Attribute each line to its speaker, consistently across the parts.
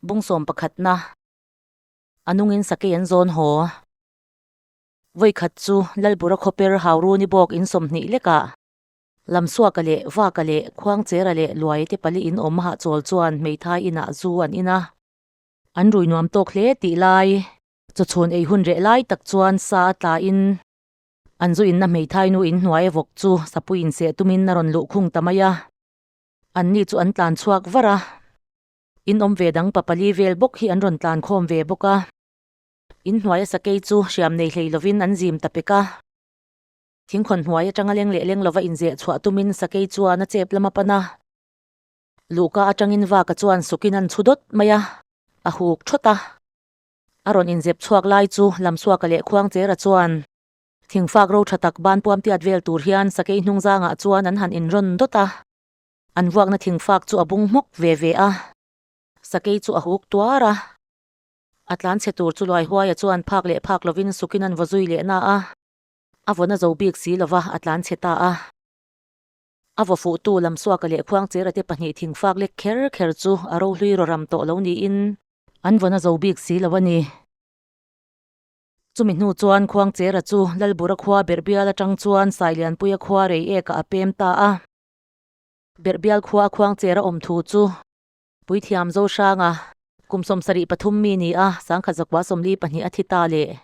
Speaker 1: Bung sawm pakhatna a nungin sakei an zawn haw. Vawikhat chu Lalbura khawper Hauruni bawk in 20 lekah Lamsuaka leh Vaka leh Khuangchera leh Luai te pali in awm hahchawl chuan hmeithai inah zu an in a. An rui nuam tawk hle tih lai, chawchhun ei hun reh lai tak chuan sa a tla in an zu inna hmeithai nu in hnuai a vawk chu sapui inseh tumin a rawn luh khung ta mai a. Anni chu an tlan chhuak var a. In awm ve dang pa pali vel bawk hi an rawn tlan khawm ve bawk a. In hnuaia sakei chu hriam nei hlei lovin an zim ta pek a. Thingkhawn hnuai atanga leng leh leng lova inzeh chhuah tumin sakei chuan a chep lam a pan a. Luhka atangin vaka chuan sukin an chhu dawt mai a, a huk thawt a. A rawn inzep chhuak lai chu Lamsuaka leh Khuangchera chuan thingfak ro tha tak ban puam tiat vel tur hian sakei hnung zangah chuan an han inrawn dawt a. An vuakna thingfak chu a bung hmawk ve ve a, sakei chu a huk tuar a. A tlan chhe tur chu Luaihuaia chuan phak leh phak lovin sukin an vaw zui leh na a. A vawna zo bik si lova a tlan chhe ta a. A vaw fuhtu Lamsuaka leh Khuangchera te pahnih thingfak lek kher kher chu a rohlui rawram tawh lo niin an vawna zo bik si lo a ni. Chumi hnu chuan Khuangchera chu Lalbura khua Berhbial atang chuan Sailianpuia khua rei ekah a pem ta a. Berhbial khua a Khuangchera awm thu chu Puithiam Zohranga kum 73 mi ni a, 1942 a thi ta leh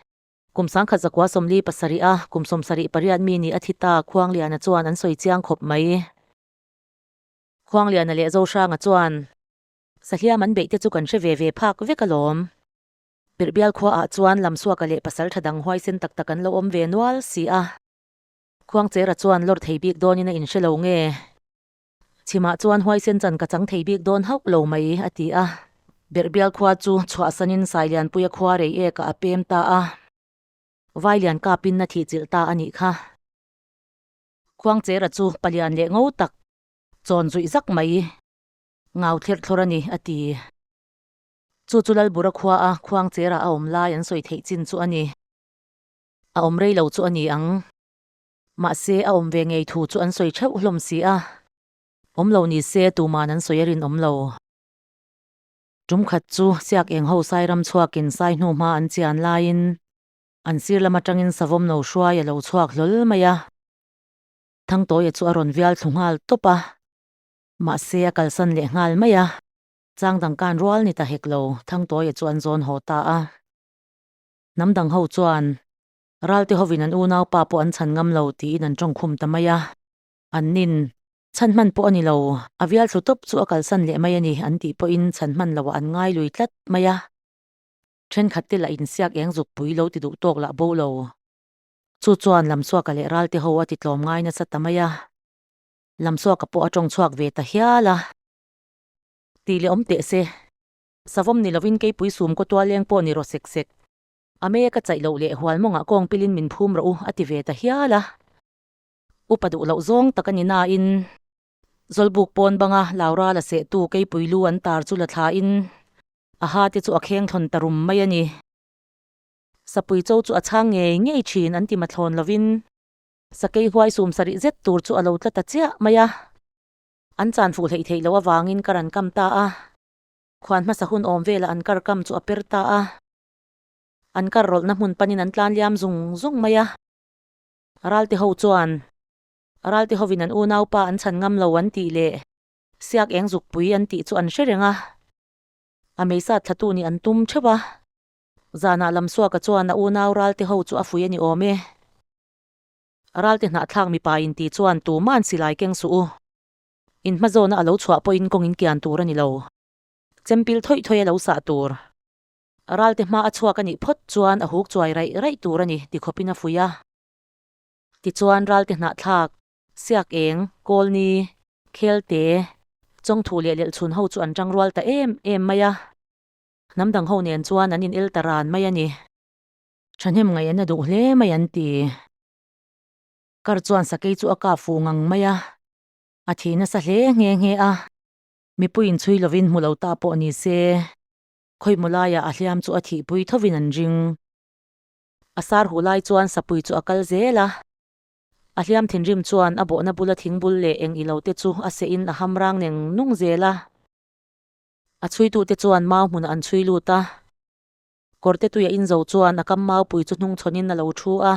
Speaker 1: kum 1947 a kum 78 mi ni a thi ta Khuangliana chuan an sawi chiang khawp mai. Khuangliana leh Zohranga chuan Sahliam an beih te chu kan hre ve ve phak vek alawm. Birhbial khuaah chuan Lamsuaka leh pasal tha dang huaisen tak tak an lo awm ve nual si a. Khuangchera chuan lawr thei bik dawnin a inhre lo nge? Chhimah chuan huaisen chan ka chang thei bik dawn hauh lo mai, a ti a. Berhbial khua chu chhuahsanin Sailianpuia khua rei ekah a pem ta a. Vailian kapin a thihchilh ta a nih kha. Khuangchera chu palian leh ngo tak chawn zuih zak mai. Ngau thlir thlawr a ni, a ti. Chu chu Lalbura khua a Khuangchera a awm lai an sawi theih chin chu a ni. A awm rei lo chu a ni ang. Mahse, a awm ve ngei thu chu an sawi theuh hlawm si a. Awm lo ni se, tuman an sawi a rinawm lo. Tum khat chu siak eng ho sai ram chhuakin sai hnu hma an chian laiin an sir lam atangin savawm no hruai a lo chhuak hlawl mai a. Thangtawia chu a rawn vial thlu nghal tawp a. Mahse, a kalsan leh nghal mai a. Chang dang kan rual ni ta hek lo, Thangtawia chu an zawn haw ta a. Hnam dang ho chuan Ralte hovin an unaupa pawh an chhan ngam lo tiin an tawngkhum ta mai a. An nin, chhan hman pawh a ni lo, a vial thlu tawp chu a kalsan leh mai a ni an tih pawhin chhan hman loah an ngai lui tlat mai a. Thenkhat te lah insiak eng zuk pui lo ti duh tawk lah bo lo. Chu chuan Lamsuaka leh Ralte ho a ti tlawm ngai nasa ta mai a. Lamsuaka pawh a tawng chhuak ve ta hial a. Tih leh awm teh se. Savawm ni lovin keipui sum kaw tual leng pawh ni rawh sek sek. A mei a ka chaih loh leh hual mawngah kawng pilin min phum rawh u a ti ve ta hial a. Upa duh loh zawng tak a ni nain Zawlbuk pawn banga Laura la sehtu keipui lu an tar chu la thlain a ha te chu a kheng thlawn ta rum mai a ni. Sapui cho chu a chhang ngei ngei thin an ti mathlawn lovin sakei huai sum sarih zet tur chu a lo tla ta chiah mai a. An chan fuh hleih theih loh avangin kar an kam ta a. Khuan hmasa hun awm velah an kar kam chu a per ta a. An kar rawlhna hmun panin an tlan liam zung zung mai a. Ralte ho chuan Ralte hovin an unaupa an chhan ngam lo an tih leh siak eng zukpui an tih chu an hre reng a. A meisat thlatu nih an tum theuh a. Zanah Lamsuaka chuan a unau Ralte ho chu a fui a ni awm e. Ralte hnahthlak mipa in tih chuan tuma'n silai keng suh u. In hmazawna a lo chhuah pawhin kawng in kian tur a ni lo. Chempil thawih thawih a lo sah tur. Ralte hma a chhuak a nih phawt chuan a huk chuai raih raih tur a ni ti khawpin a fuih a. Tichuan Ralte hnahthlak, Siak eng, Kawlni, Khelte, Chawngthu leh Lelhchhun ho chu an tangrual ta em em mai a. Hnam dang ho nen chuan an in el ta ran mai a ni. Thahnem ngaih an a duh hle mai an ti. Kar chuan sakei chu a kap fuh ngang mai a. A thi nasa hle nghe nghe a. Mipui inchhui lovin hmu lo ta pawh ni se. Khawimaw laiah a hliam chu a thihpui thovin an ring. A sar huh lai chuan sapui chu a kal zel a. A hliam thinrim chuan a bawhna bula thingbul leh eng ilo te chu a seh in a ham rang neng nung zel a. A chhuitute chuan mau hmunah an chhui lut a. Kawrte tuia inzo chuan a kam maupui chu hnungchhawnin a lo thu a.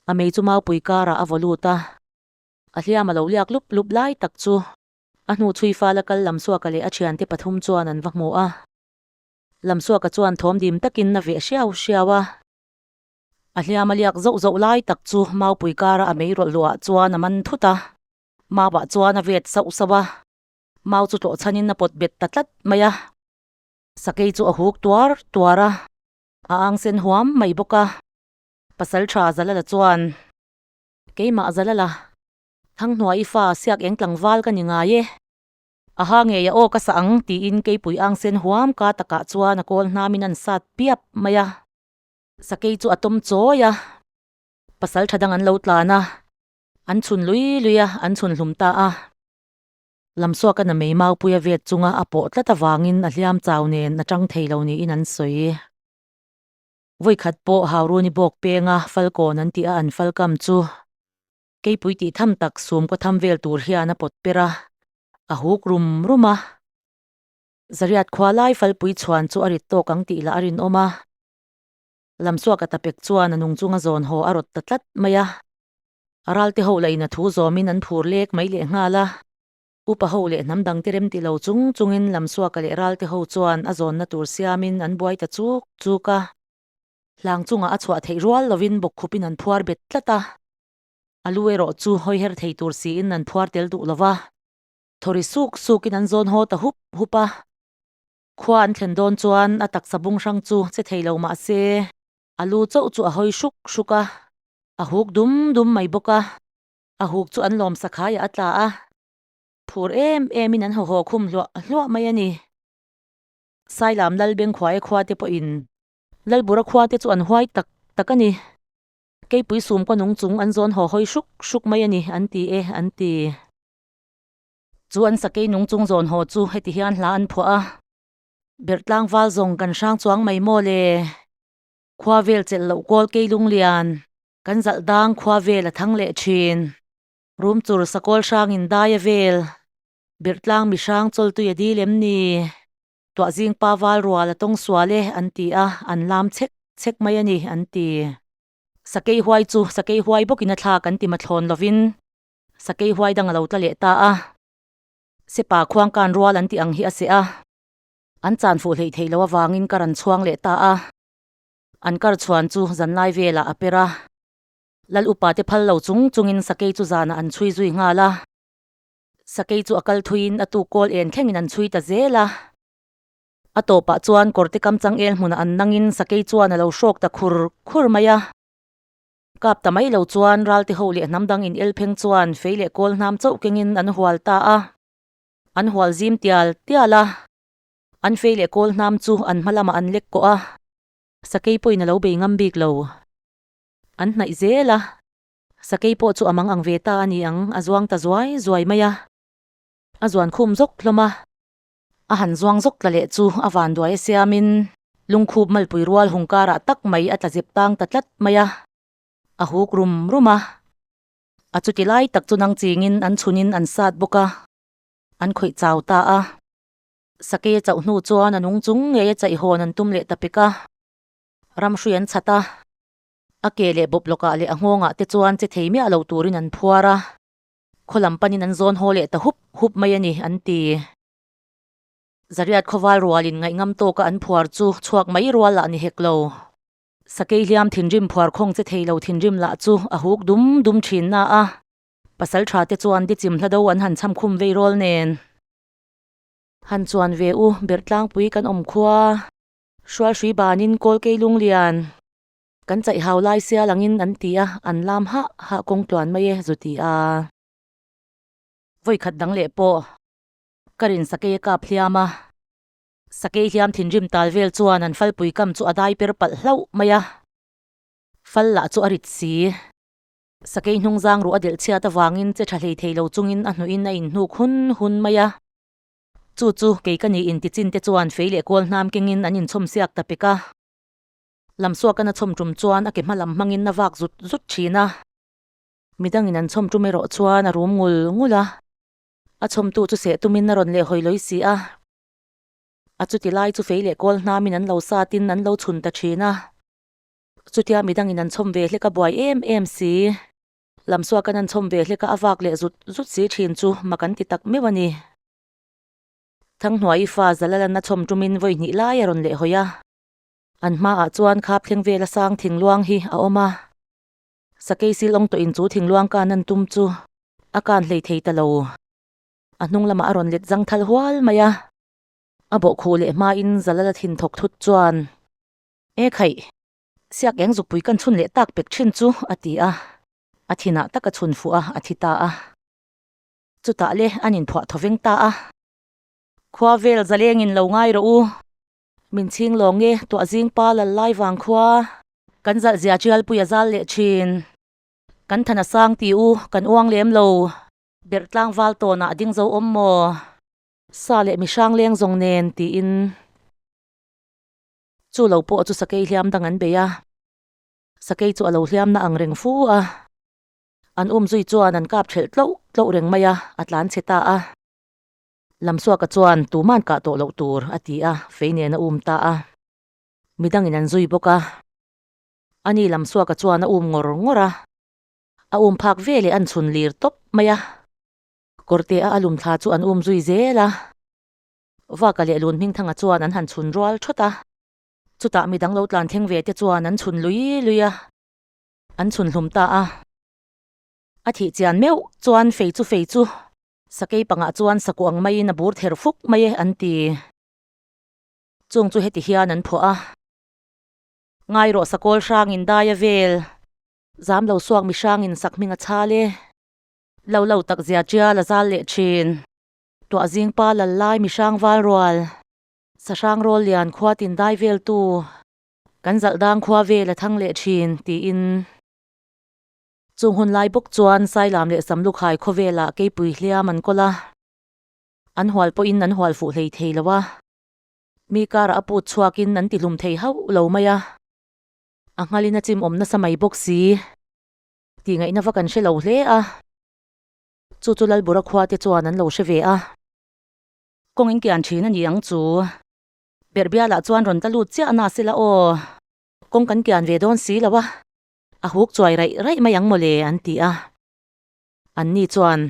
Speaker 1: A mei chu maupui karah a vaw lut a. A hliam a lo liak lup lup lai tak chu a hnu chhui fala kal Lamsuaka leh a thiante pathum chuan an va hmu a. Lamsuaka chuan thawm dim takin a veh hriau hriau a. A hliam a liak zauh zauh lai tak chu maupui kara a mei rawlh luah chuan a man thut a. Mauah chuan a vet sauh sauh a. Mau chu tlawh chhanin a pawt bet ta tlat mai a. Sakei chu a huk tuar tuar a, a ang sen huam mai bawk a. Pasal tha Zalala chuan, Keimah Zalala, Thanghnuai i fa siak eng tlangval ka ni ngai e. A ha ngei a aw ka sa ang tiin keipui ang sen huam ka takah chuan a kawl hnamin an sat piap mai a. Sakei chu a tawm chawi a, pasal tha dang an lo tlan a, an chhun lui lui a, an chhun hlum ta a. Lamsuaka na mei maupuia vet chunga a pawh tlat avangin a hliam chau nen a tang thei lo niin an sawi. Vawikhat pawh Hauruni bawk penga Falkawn an tih a an falkam chu keipui tih tham tak sum kaw tham vel tur hian a pawt per a, a huk rum rum a. Zariat khua lai falpui chhuan chu a rit tawk ang tih lah a rinawm a. Lamsuaka tapek chuan a nung chunga zawn haw a rawt ta tlat mai a. A ralte ho lahin a thu zawmin an phur lek mai leh nghal a. Upa ho leh hnam dangte rem ti lo chung chungin Lamsuaka leh ralte ho chuan a zawnna tur siamin an buai ta chuk chuk a. Hlang chungah a chhuah theih rual lovin bawkkhupin an phuar bet tlat a. A lu erawh chu hawi her thei tur siin an phuar tel duh lo va. Thawri suk sukin an zawn haw ta hup hup a. Khua an thlen dawn chuan a taksa bung hrang chu che thei lo mah se, a lu chauh chu a hawi hruk hruk a, a huk dum dum mai bawk a, a huk chu an lawm sakhaiah a tla a, phur em emin an haw haw khum hluah hluah mai a ni. Sailam Lalbengkhuaia khua te pawhin Lalbura khua te chu an huai tak tak a ni. Keipui sum kaw nung chung an zawn haw hawi hruk hruk mai a ni an ti e an ti. Chu an sakei nung chung zawn haw chu heti hian hla an phuah a, Berh tlangval zawng kan hrang chuang mai maw le? Khua vel chelh loh kawl kei lunglian, kan zalh dang khua vel a thang leh thin. Rum chur sakawl hrangin dai a vel, berh tlang mi hrang chawltui a dil em ni? Tuah zing pa val rual a tawng sual e an ti a, an lam chek chek mai a ni an ti. Sakei huai chu sakei huai bawkin a thlak an ti mathlawn lovin Sakei huai dang a lo tla leh ta a, Sepa khuangkan rual an tih ang hi a seh a, an chan fuh hleih theih loh avangin kar an chhuang leh ta a, an kar chhuan chu zanlai velah a per a, Lal upa te phal lo chung chungin sakei chu zanah an chhui zui nghal a, sakei chu a kal thuiin a tuk kawl en thlengin an chhui ta zel a, a tawpah chuan kawrte kam changel hmunah an nangin sakei chuan a lo hrawk ta khur khur mai a. Kap ta mai lo chuan ralte ho leh hnam dang in el pheng chuan fei leh kawl hnam chauh kengin an hual ta a. An hual zim tial tial a. An fei leh kawl hnam chu an hma lamah an lek kawh a. Sakei pawhin a lo bei ngam bik lo. An hnaih zel a. Sakei pawh chu a mang ang ve ta a ni ang, a zuang ta zuai zuai mai a. A zuan khum zawk hlawm a. A han zuang zawk tla leh chu a van duai a siamin lungkhup malpui rual hung karah tak mai a tla zep tang ta tlat mai a, a huk rum rum a. A chuti lai tak chu nang chingin an chhunin an sat bawk a, an khawih chau ta a. Sakei a chauh hnu chuan a nung chung ngei a chaihhawn an tum leh ta pek a, ramhrui an chhat a, a ke leh bawp lawkah leh a nghawngah te chuan che thei miah lo turin an phuar a. Khaw lam panin an zawn haw leh ta hup hup mai a ni, an ti. Zariat khawval rualin ngaihngam tawka an phuar chu chhuak mai rual lah ni hek lo. Sakei hliam thinrim phuar khawng che thei lo thinrim lah chu a huk dum dum thin na a, pasal tha te chuan dichim hla do an han cham khum vei rawl nen. Han chuan ve u, Berhtlangpui kan awm khua, Hrualhrui banin Kawlkei Lunglian. Kan chaih hau lai sial angin an ti a, an lam hah hah kawng tluan mai e, zu ti a. Vawi khat dang leh pawh ka rin sakei a kap hliam a. Sakei hliam thinrim tal vel chuan an falpui kam chu a dai per palh hlauh mai a. Fal lah chu a rit si. Sakei hnung zang ruh a delh chhiat avangin che tha hlei thei lo chungin a hnuhin a inhnuk hun hun mai a. Chu chu kei ka ni intichin te chuan fei leh kawl hnam kengin an inchhawm siak ta pek a. Lamsuakan a chhawm tum chuan a ke hma lam hmangin a vak zut zut thin a. Midangin an chhawm tum erawh chuan a rum ngul ngul a. A chhawmtu chu seh tumin a rawn leh hawi lawi si a. A chuti lai chu fei leh kawl hnamin an lo satin an lo chhun ta thin a. Chutia midangin an chhawm ve hlek a buai em em si. Lamsuakan an chhawm ve hlek a a vak leh zut zut si thin chu mak an ti tak meuh a ni. Thanghnuai fa Zalalan a chhawm tumin vawi hnih lai a rawn leh hawi a. An hmaah chuan khap thleng vela sang thingluang hi a awm a. Sakei sil awng tawhin chu thingluang kan an tum chu a kan hlei thei ta lo. A hnung lamah a rawn let zang thal hual mai a. A bawhkhuh leh hmain Zalala thin thawk thut chuan, E khaih! Siak eng zukpui kan chhun leh tak pek thin chu, a ti a. A thinah tak a chhun fuh a, a thi ta a. Chutah le an inphuah thaw veng ta a. Khua vel zalengin lo ngai rawh u. Min chhing lawng e, tuah zing pa lal lai vang khua. Kan zalh zia Tialpui a zal leh thin. Kan than a sang ti u, kan uang lem lo. Berh tlangval tawnah a ding zo awm maw? Sa leh mihrang leng zawng nen tiin. Chu lo pawh chu sakei hliam dang an bei a. Sakei chu a lo hliam na ang reng fu a. An um zui chuan an kap thelh tloh tloh reng mai a, a tlan chhe ta a. Lamsuaka chuan tuman kah tawh loh tur a ti a, fei nen a um ta a. Midangin an zui bawk a. Ani Lamsuaka chuan a um ngawr ngawr a. A um phak ve leh an chhun lir tawp mai a. Kawrte a a lum thla chu an um zui zel a. Vaka leh Lun Hmingthanga chuan an han chhun rual thawt a. Chutah midang lo tlan thleng ve te chuan an chhun lui lui a. An chhun hlum ta a. A thih chian meuh chuan fei chu fei chu sakei pangah chuan sakuh ang maiin a bur ther fuk mai e an ti. Chung chu heti hian an phuah a. Ngai rawh sakawl hrangin dai a vel. Zam lo suak mi hrangin sak hming a chhal e. Lo lo tak zia tial a zal leh thin. Tuah zing pa lal lai mi hrang val rual. Sahrang rawl lian khua tin dai vel tu. Kan zalh dang khua vel a thang leh thin, tiin. Chung hun lai bawk chuan Sailam leh Samlukhai khawvelah keipui hliam an kawl a, an hual pawhin an hual fuh hlei thei lo a, mi karah a put chhuakin an tihlum thei hauh lo mai a, a nghalin a chim awm nasa mai bawk si tih ngaihna va kan hre lo hle a, chu chu Lalbura khua te chuan an lo hre ve a. Kawng in kian thin a ni ang chu. Berhbialah chuan rawn ta lut chiah na sela aw. Kawng kan kian ve dawn si lo a, a huk chuai raih raih mai ang mawle an ti a. An ni chuan,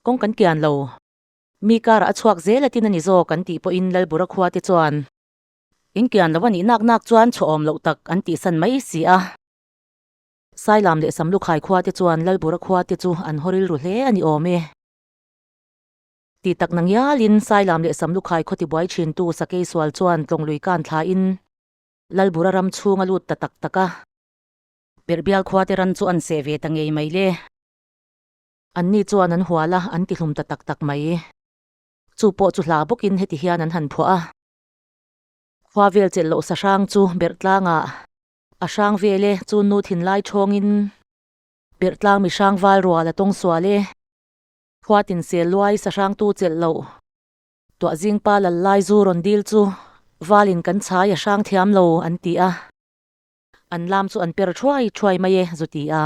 Speaker 1: Kawng kan kian lo. Mi karah a chhuak zel a tin a ni zawk an tih pawhin Lalbura khua te chuan, In kian lo a nih nak nak chuan chhuahawm loh tak an tihsan mai si a. Sailam leh Samlukhai khua te chuan Lalbura khua te chu an haw rilru hle a ni awm e. Ti tak na ngialin Sailam leh Samlukhai khaw tibuai thintu Sakei sual chuan Tlawnglui kan thlain Lalbura ram chhung a lut ta tak tak a. Berhbial khua te ran chu an seh ve ta ngei mai le. Anni chuan an hual a, an tihlum ta tak tak mai. Chu pawh chu hla bawkin heti hian an han phuah a. Khua vel chelh loh sahrang chu Berhtlangah a hrang vel e, chu nu thinlai thawngin Berhtlang mihrang val rual a tawng sual e. Khua tin sel luai sahrangtu chelh loh. Tuah zing pa lal lai zu rawn dil chu valin kan chhai a hrang thiam lo an ti a. An lam chu an per thuai thuai mai e zu ti a.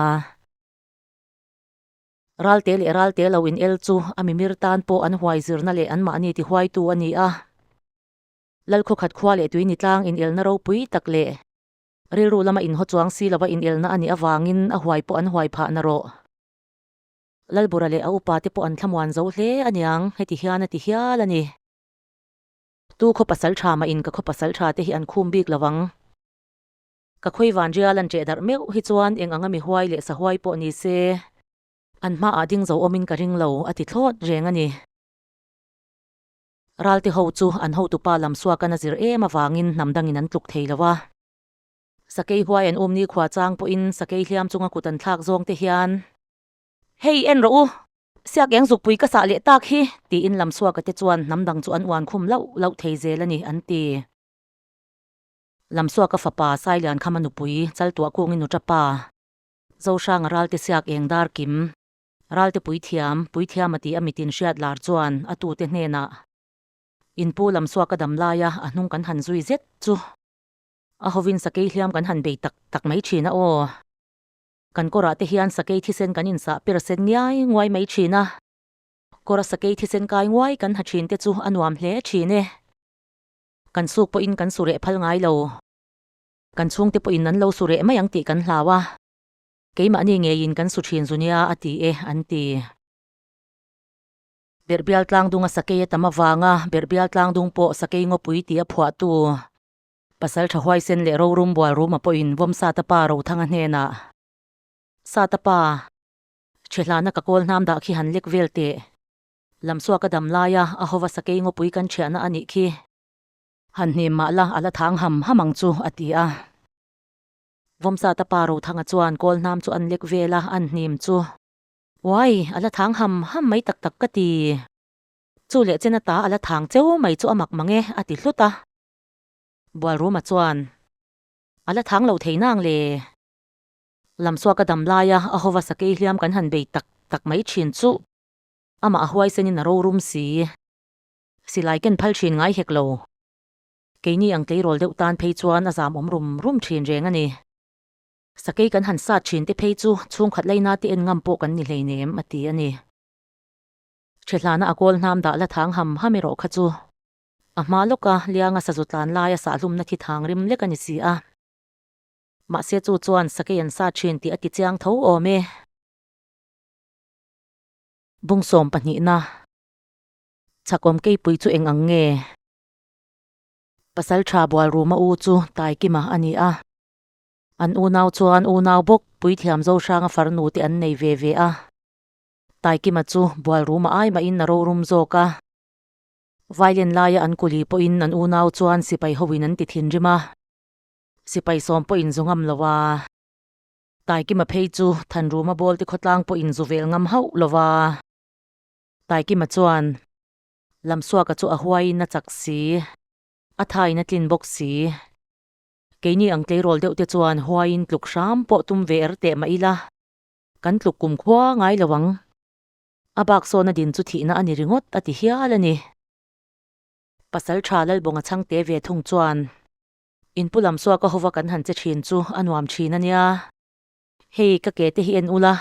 Speaker 1: Ralte leh ralte lo in el chu a mimir tan pawh an huai zirna leh anmahni ti huaitu a ni a. Lalkhawkhat khua leh tui ni tlang in elna ropui tak leh rilru lama inhaw chuang si lova in elna a nih avangin a huai pawh an huai phah na rawh. Lalbura leh a upa te pawh an thlamuan zo hle a niang, heti hian a ti hial a ni. Tu khaw pasal tha mah in ka khaw pasal tha te hi an khum bik lo ang. Ka khawi van rial an ṭeh darh meuh hi chuan eng anga mi huai leh sahuai pawh ni se, an hmaah ding zo awmin ka ring lo, a ti thlawt reng a ni. Ralte ho chu an hotupa lam suakan a zir em avangin hnam dangin an tluk thei lo a. Sakei huai an um ni khua chang pawhin sakei hliam chunga kut an thlak zawng te hian, Hei en rawh u, siak eng zukpui ka sah leh tak hi, tiin Lamsuaka te chuan hnam dang chu an uan khum lauh lauh thei zel a ni, an ti. Lamsuaka fapa Sailian Khama nupui Chaltuah Kungin nu tapa Zohranga ralte siak eng dar kim, ralte puithiam, puithiam a ti a mitin hriat lar chuan a tute hnenah, Inpu Lamsuaka dam laia a hnung kan han zui zet chu a hovin sakei hliam kan han bei tak tak mai thin a aw. Kan kawrah te hian sakei thisen kan insah per sen ngiai nguai mai thin a, kawra sakei thisen kai nguai kan ha thin te chu a nuam hle thin e. Kan suk pawhin kan su reh phal ngai lo. Kan chhungte pawhin an lo su reh mai ang tih kan hlau a. Keimahni ngeiin kan su thin zu nia a ti e, an ti. Berhbial tlangdunga sakei a tam avanga Berhbial tlangdung pawh sakei ngawpui tih a phuahtu Pasal tha huaisen leh rorum bual ruma pawhin Vawmsata pa Rothanga hnenah, Sata pa, Chhehlana ka kawl hnam dah khi han lek vel teh. Lamsuaka dam laia a hova sakei ngawpui kan chhiahna a nih khi. Han hnim mah la a la thang ham ham ang chu, a ti a. Vawmsata pa Rothanga chuan kawl hnam chu an lek vel a, an hnim chu. Uai, a la thang ham ham mai tak tak ka ti. Chu leh chen ata a la thang cheu mai chu a mak mang e, a ti hlut a. Bualruma chuan, A la thang lo thei nang le. Lamsuaka dam laia a hova sakei hliam kan han bei tak tak mai thin chu. Amah a huaisenin a rorum si. Silai ken phal thin ngai hek lo. Keini ang tleirawl deuh tan phei chuan a zam awm rum rum thin reng a ni. Sakei kan han sat thin te phei chu chhungkhat laina te en ngam pawh kan ni hleinem, a ti a ni. Chhehlana a kawl hnam dah la thang ham ham erawh kha chu a hma lawka lianga sazu tlan laia sahlumna thi thang rim lek a ni si a. Mahse chu chuan sakei an sat thin tih a ti chiang tho awm e. Bungsawm pahnihna Chakawm keipui chu eng ang nge? Pasal tha Bualruma u chu Taikima a ni a. An unau chuan unau bawk Puithiam Zohranga farnu te an nei ve ve a. Taikima chu Bualruma ai mahin a rorum zawk a. Vailen laia an kuli pawhin an unau chuan sipai hoin an ti thinrim a. Sipai sawm pawhin zu ngam lo a. Taikima phei chu Thanruma bawl te khawtlang pawhin zu vel ngam hauh lo a. Taikima chuan Lamsuaka chu a huaiin a chak si, a thaiin a tlin bawk si. Keini ang tleirawl deuh te chuan huaiin tluk hram pawh tum ve er teh mah ila, kan tluk kum khua ngai lo ang. A bak sawna din chu thihna a ni ringawt a ti hial a ni. Pasal tha Lalbawnga chhangte ve thung chuan Inpu Lamsuaka hova kan han che thin chu a nuam thin a nia. Hei ka ke te hi en ula,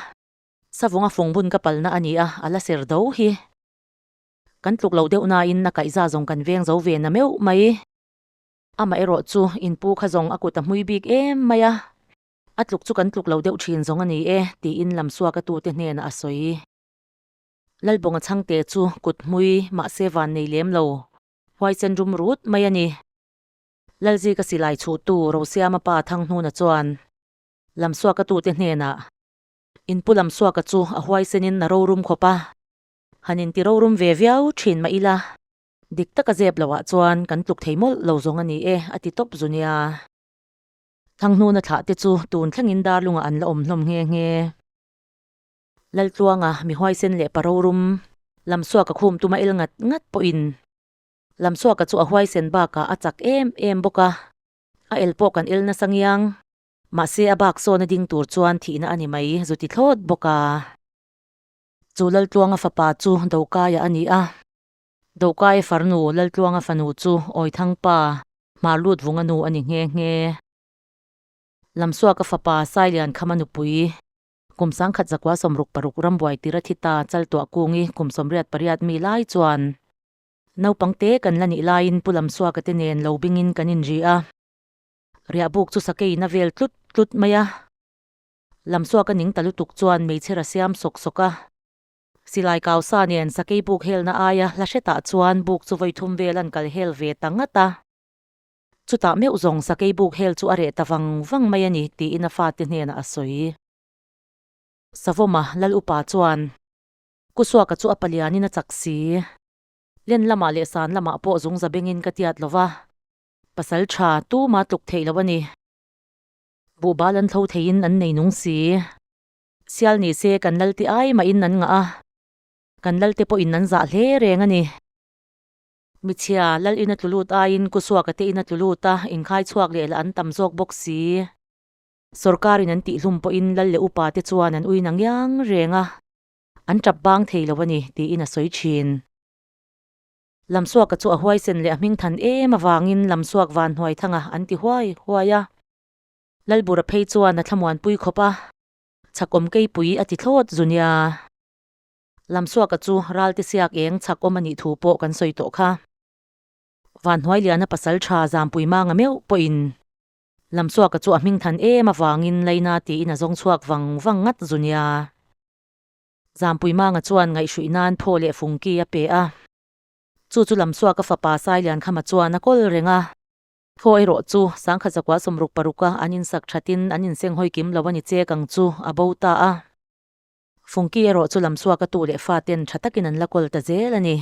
Speaker 1: Savunga fungbun ka palna a ni a, a la ser do hi. Kan tluk loh deuh nain a kaihza zawng kan veng zo ve na meuh mai. Amah erawh chu inpu kha zawng a kut a hmui bik em mai a, a tluk chu kan tluk lo deuh thin zawng a ni e, tiin Lamsuaka tute hnenah a sawi. Lalbawnga chhangte chu kut hmui mahse van nei lem lo, huaisen rum rut mai a ni. Lalzika silai chhuhtu Rosiama pa Thanghnuna chuan Lamsuaka tute hnenah, Inpu Lamsuaka chu a huaisenin a rorum khawp a, Han inti rorum ve viau thin mah ila, dik taka zep loah chuan kan tluk thei mawlh lo zawng a ni e, a ti tawp zu nia. Thanghnuna thlah te chu tun thlengin darlungah an la awm hlawm nghe nghe. Laltluanga mi huaisen leh pa rorum, Lamsuaka khum tuma el ngat ngat pawhin Lamsuaka chu a huaisen bakah a chak em em bawk a, a el pawh kan el nasa ngiang. Mahse a bak sawn a ding tur chuan thihna a ni mai zu ti thlawt bawk a. Chu Laltluanga fapa chu Dokaia a ni a. Dokaia farnu Laltluanga fanu chu Awithangpa Hmarlut vunga nu a ni nghe nghe. Lamsuaka fapa Sailiankhama nupui kum sangkhat zakua 66 rambuai tir a thi ta Chaltuah kungi kum 88 mi lai chuan naupang te kan la nih laiin Pu Lamsuaka te nen lo bingin kan inri a. Riahbuk chu sakeiin a vel tlut tlut mai a. Lamsuak a ning ta lutuk chuan hmeichhe ra siam sawk sawk a. Silai kau sa nen sakei buk helna aia hla hretah chuan buk chu vawi thum vel an kal hel ve ta ngat a. Chutah meuh zawng sakei buk hel chu a reh ta vang vang mai a ni tiin a fate hnenah a sawi. Savawma lal upa chuan Kusuaka chu a palianin a chak si. Len lamah leh san lamah pawh zungza bengin ka tiat lo va, pasal tha tuma tluk theih lo a ni. Buhbal an thlo theiin an nei nung si. Sial ni se kan lal ti ai mahin an ngah a, kan lal te pawhin an zah hle reng a ni. Michhia, lal ina tlu lut aiin Kusuaka te ina tlu lut a, inkhai chhuak leh lah an tam zawk bawk si. Sorkarin an tihhlum pawhin lal leh upa te chuan an uina ngiang reng a, an tap bang thei lo a ni, tiin a sawi thin. Lamsuaka chu a huaisen leh a hmingthan em avangin Lamsuak van hnuai thanga an ti huai huai a. Lalbura phei chuan a thlamuanpui khawp a, chakawm keipui a ti thlawt zu nia. Lamsuaka chu ralte siak eng chakawm a nih thu pawh kan sawi tawh kha. Vanhnuailiana pasal tha Zampui Manga meuh pawhin Lamsuaka chu a hming than em avangin Laina tiin a zawng chhuak vang vang ngat zu nia. Zampui Manga chuan ngaihhruih nan phaw leh fungki a pe a. Chu chu Lamsuaka fapa Sailiankhama chuan a kawl reng a. Thaw erawh chu sangkhat zakua 66 a an insak thatin an insenghawi kim lo a ni chek ang chu a bo ta a. Fungki erawh chu Lamsuaka tu leh faten tha takin an la kawl ta zel a ni.